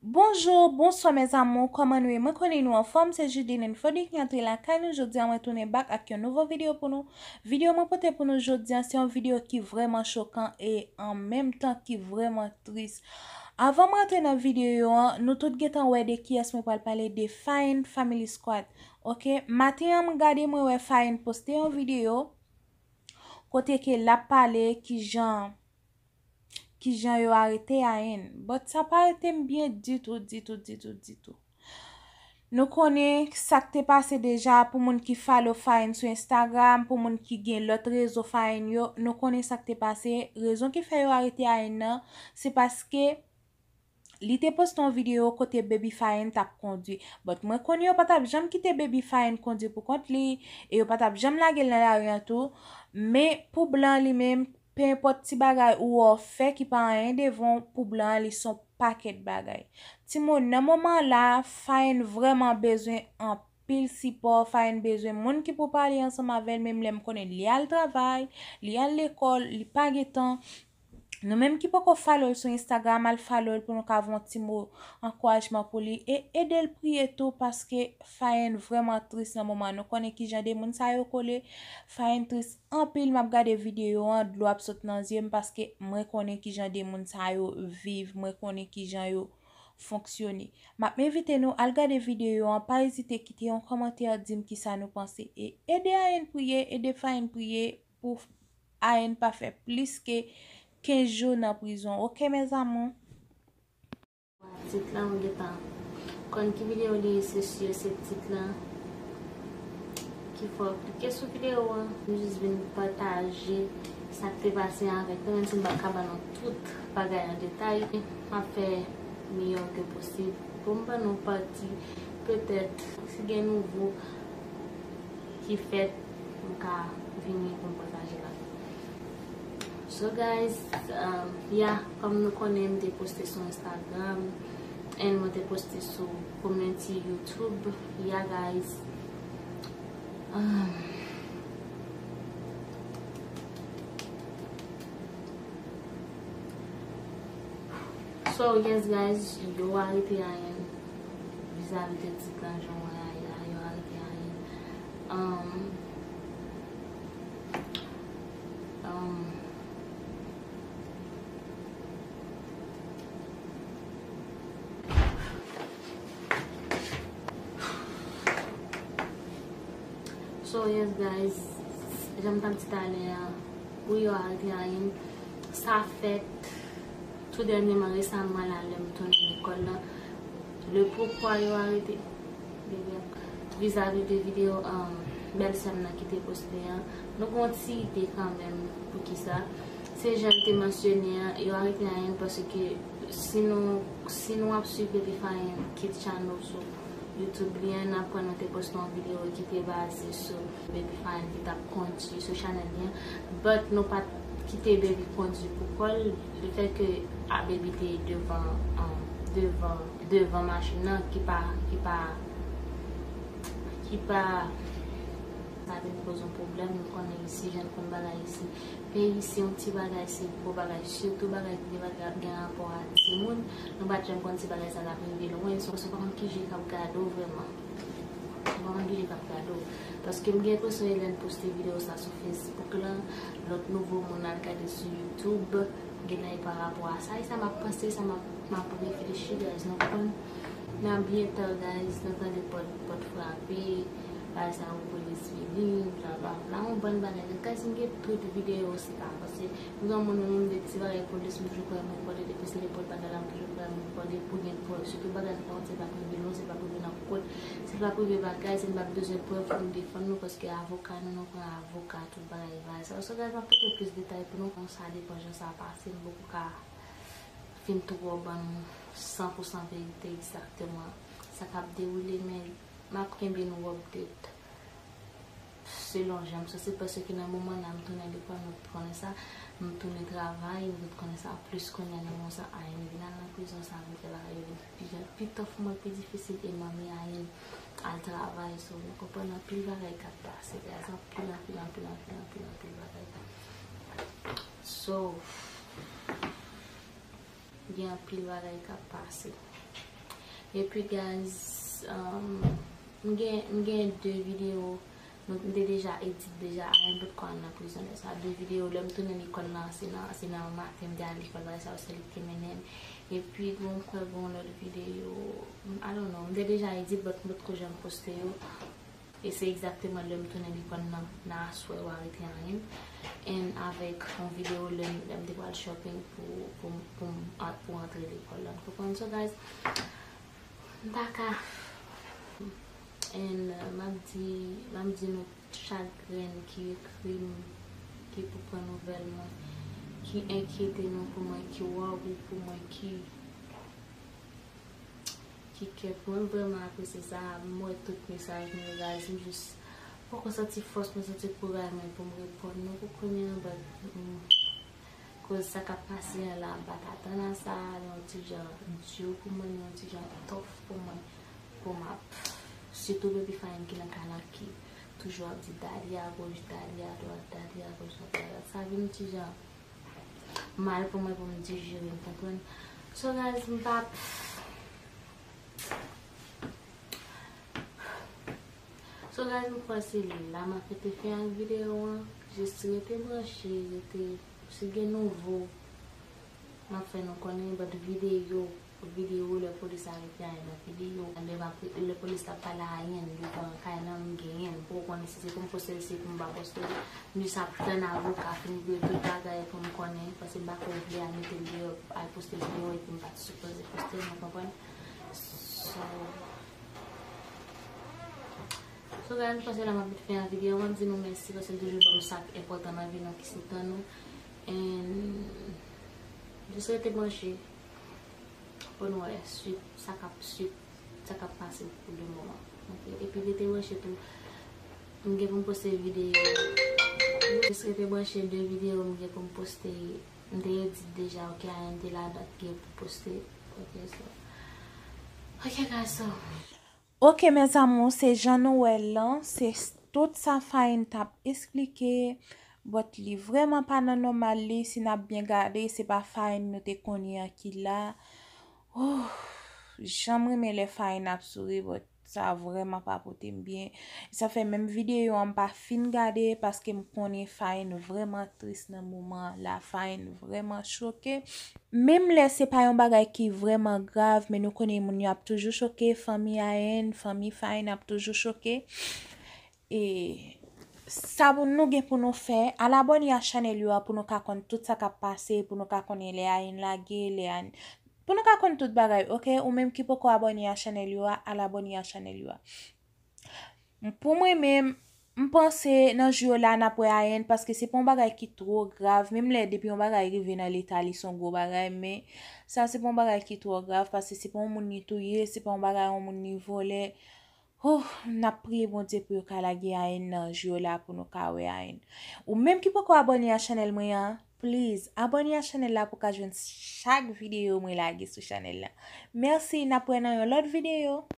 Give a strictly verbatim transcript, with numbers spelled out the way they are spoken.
Bonjou, bonswa mes amours, kòman nou ye? Mwen konnen nou anfòm, se Judy Nenfody ki antre lakay nou jodi a. Mwen tounen back ak yon nouvo videyo pou nou. Videyo mwen pote pou nou jodi a, se yon videyo ki vrèman chokan e an menm tan ki vrèman tris. Avan mwen antre nan videyo an, nou tout gentan wè de kiyès mwen pral pale, de Fine Family Squad. Ok, maten an mwen gade mwen wè Fine poste yon videyo kote ke l ap pale kijan kijan yo arete Ayen. But sa pa rete m byen ditou, ditou, ditou, ditou. Nou konnen sa k te pase deja pou moun ki follow Fine sou Instagram, pou moun ki gen lòt rezo Fine yo, nou konnen sa k te pase. Rezon ki fè yo arete Ayen nan, se paske li te poste yon videyo kote Baby Fine t ap kondui. But mwen konnen yo pa t ap janm kite Baby Fine kondui pou kont li, e yo pa t ap janm lage l nan lari an tou. Men pou blan li menm, penenpòt ti bagay ou wè w fè ki pa anyen devan w, pou blan an, li se yon pakèt bagay. Timoun, nan moman la, Fine vrèman bezwen anpil sipò, Fine bezwen moun ki pou pale ansanm avè l, menm lè m konnen li al travay, li al lekòl, li pa gen tan. Nou menm ki poko follow l sou Instagram, al follow l pou nou ka voye yon ti mo ankourajman pou li e ede l priye tou, paske Fine vrèman tris nan moman. Nou konnen kijan de moun sa yo kole. Fine tris anpil, m ap gade videyo an, dlo ap sot nan zye m paske mwen konnen kijan de moun sa yo viv, mwen konnen kijan yo fonksyone. M ap envite nou al gade videyo an, pa ezite kite yon kòmantè, di m kisa nou panse e ede Ayen priye, ede Fine priye pou Ayen pa fè plis ke kenz jou nan prizon. Ok mes amours? Tit la, mwen gentan konn ki videyo li ye, se si se tit la ki fè w klike sou videyo an. M jis vin pataje sa k te pase avèk nou, menm si m pa ka ban nou tout bagay an detay. M ap fè miyò ke posib pou m ban nou pati, petèt, si gen nouvo ki fèt, m ka vini pou m pataje l avè nou. So guys, um, yeah, kòm nou konnen, m te poste sou Instagram and mwen te poste sou community YouTube. Yeah guys. Um, so yes guys, yo arete Ayen. Vizavi de tit lan, jan w wè a, yo arete Ayen. Um, um, so yes guys, jan m t ap di talè a, wi, yo arete Ayen. Sa fèt tou dènyèman, resaman la, lè m tounen lekòl la. Le poukwa yo arete Bebe a, vizavi de videyo, um, bèlsè m nan ki te poste an, nou gen yon ti ide kanmenm poukisa. Se jan m te mansyone an, yo arete Ayen paske si nou, si nou ap swiv Baby Fine Kid Channel sou YouTube li an, n ap wè nou te poste yon videyo ki te baze sou Baby Fine ki t ap kondui sou chanèl li an. But nou pa t kite Baby kondui pou kò l, lefètke a Baby te devan, um, devan, devan machin nan ki pa, ki pa, ki pa, sa vin poze yon pwoblèm. Nou konnen isi, jan n konn bagay isi. Peyi isi, yon ti bagay se gwo bagay, sitou bagay ki gen, gen rapò a timoun. Nou pa t janm konn si bagay sa t ap rive lwen, so, so pa konn ki je k ap gade w vrèman. Mwen gen k ap gade w. Paske m gen enpresyon e lè n poste videyo sa sou Facebook lan, lòt nouvo moun al gade sou YouTube, gen nan e pa rapò a sa. E sa m ap panse, sa m ap, m ap reflechi, guys. Nou konn, nan byen tan, guys, nou tande pòt, pòt frape, bagay sa yo, polis vini, blablabla, yon bann bagay. Guys, m gen tout videyo sa, paske m gen yon moun, yon moun de ti bagay polis, m toujou kwè moun vòlè, depi se nenpòt bagay la, m toujou kwè moun vòlè, pou gen prèv. Sitou bagay sa pa konn se pa prive non, se pa prive nan kot, se pa prive bagay, se m pa bezwen prèv pou m defann nou, paske avoka nou, nou pran avoka, tout bagay, bagay sa. So, guys, m ap pote plis detay pou nou, konsa depan jan sa pase, m poko ka fin twò ban nou san pou san verite egzakteman sa k ap dewoule, men m ap kenbe nou update. Selon jan m santi, paske nan moman la, m tounen lekòl, nou konnen sa, m tounen travay, nou tout konnen sa, plis kounye a nan moman sa, Ayen vin al nan prizon, sa vin fè bagay yo vin pi, pi tough mwen, pi difisil, e manmi Ayen al travay, so, nou konprann anpil bagay k ap pase, guys, anpil, anpil, anpil, anpil, anpil, anpil bagay. So, gen anpil bagay k ap pase. Epi guys, um, m gen, m gen de videyo, nou, m te deja edit deja, Ayen potko al nan prizon lè sa. De videyo, lè m tounen lekòl nan, se nan, se nan maten m te al lekòl, bagay sa yo se li ki te mennen m. Epi, bon, m kwè gen yon lòt videyo, I don't know, m te deja edit, but m potko janm poste yo. E se egzakteman lè m tounen lekòl nan, nan aswè yo arete Ayen. And avèk yon videyo lè m, lè m te pral shopping pou, pou, pou, m- a- pou antre lekòl la. Ou konprann? So, guys, m pa ka. And uh, m ap di, m ap di nou chak grenn ki ekri m, ki pou pran nouvèl mwen, ki enkyete nou pou mwen, ki wori pou mwen, ki ki kè pou mwen, m vrèman apresye sa. M wè tout mesaj nou yo, guys, m jis poko santi fòs mwen, santi kouraj mwen pou m reponn nou pou kounye a, but, mm, koz sa k ap pase an la, m pa t atann a sa, li yon ti jan di pou mwen, li yon ti jan tough pou mwen, pou m ap, sitou baby Fine ki nan kay la, ki toujou ap di daddy a goch, daddy a dwat, daddy a goch, daddy a dwat. Sa vin yon ti jan mal pou mwen pou m dijere, m konprann. So guys, m pa So guys, m kwè se la m ap mete fen ak videyo an. Jis rete branche, rete, si gen nouvo, m ap fè nou konnen, but videyo, videyo lè polis arete Ayen nan videyo, lè m ap, lè polis la ap pale Ayen devan kay nan, m genyen l, m poko konnen si se pou m poste l, si pou m pa poste l. M jis ap tann avoka fin veye tout bagay pou m konnen, paske m pa kwè yo vle al mete l deyò, al poste l deyò epi m pa t sipoze poste l, nou konprann? So, so guys, m panse la m ap mete fen a videyo, m ap di nou mèsi paske n toujou ban m sa k enpòtan nan vi nou ki se tan nou. And jis rete branche pou n wè swit, sa k ap swit, sa k ap pase pou le moman. Ok, epi rete branche tou. M gen pou m poste videyo. Jis rete branche de videyo m gen pou m poste. M te edit deja, ok, Ayen te ladan, gen pou poste. Ok, so. Ok, guys, so. Ok, mes amours, se jan nou wè l lan, se s- tout sa Fine t ap esplike, but li vrèman pa nan nòmal li, si n ap byen gade, se pa Fine nou te konnen an ki la. Oh, jan m renmen lè Fine ap souri, but sa vrèman pa pote m byen. Sa fè menm videyo an m pa fin gade, paske m konnen Fine vrèman tris nan moman la, Fine vrèman choke. Menm lè se pa yon bagay ki vrèman grav, men nou konnen moun yo ap toujou choke, fanmi Ayen, fanmi Fine ap toujou choke. E sa pou nou gen pou nou fè, al abòne a chanèl yo a pou nou ka konn tout sa k ap pase, pou nou ka konnen lè Ayen lage, lè Ayen, pou nou ka konn tout bagay, ok? Ou menm ki poko abòne a chanèl yo a, al abòne a chanèl yo a. Pou mwen menm, m panse nan jou yo la n ap wè Ayen, paske se pa yon bagay ki twò grav, menm lè depi yon bagay rive nan leta li se yon gwo bagay, men sa se pa yon bagay ki twò grav, paske se pa yon moun li touye, se pa yon bagay yon moun li vòlè. Oh, n ap priye Bondye pou yo ka lage Ayen nan jou yo la pou nou ka wè Ayen. Ou menm ki poko abòne a chanèl mwen an, please, abòne a chanèl la pou ka jwenn chak videyo mwen lage sou chanèl la. Mèsi, n ap wè nan yon lòt videyo.